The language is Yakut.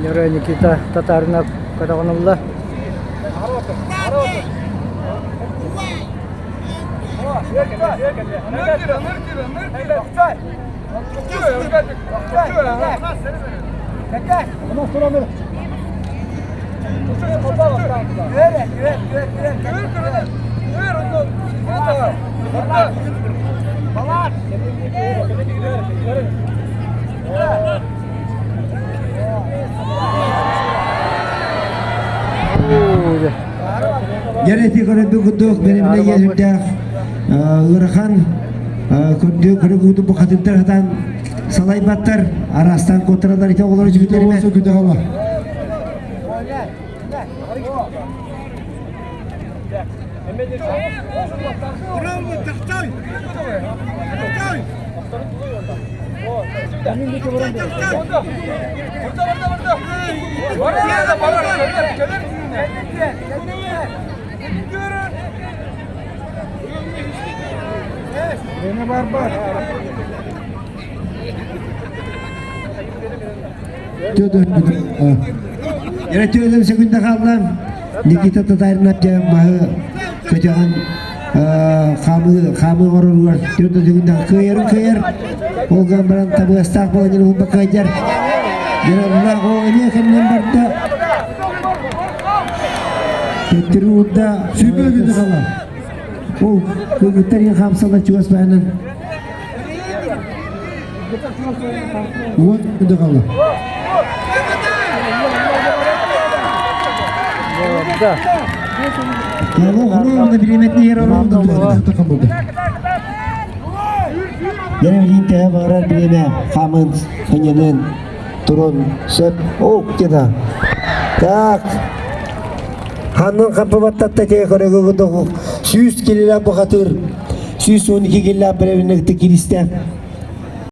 Ньурай Никита Татаринов көтөҕөн ылла. Дьэрэти көрөрбүт курдук бэримнэ иэһирдээх ыарахан көрдүү көрө бу хатыттар хатан салайбаттар араастаан куоттаралар ити оҕолор жүгүтэринэ Төдөн секунда хаалла. Никита Татаринов диэн маһы көтөҕөн хаамыы хаамыы оҥороругар төрдө секунда кыайарын кыайар. Ол гынан баран табыгастаах буолан уһунба кыайдар. Дьараллаах ол эмиэ кэннинэн барда. Төттөрү уурда. Сүүрбэ күндэ хаалла. Ол кыргыттар иһин хаамсаллар чугас баһынан. 10 күндэ хаалла. Да. Оҕолор бириэмэтин иһэр Орон Дьэ төһө баҕарар бириэмэ хаамын, сынньанын, турун, сөп. Ок где-то. Так. Ханнын хампыбаттатта те көрөгө 100 килилээх бухатыр 112 килилээх бэрэбиннэкти киристэ.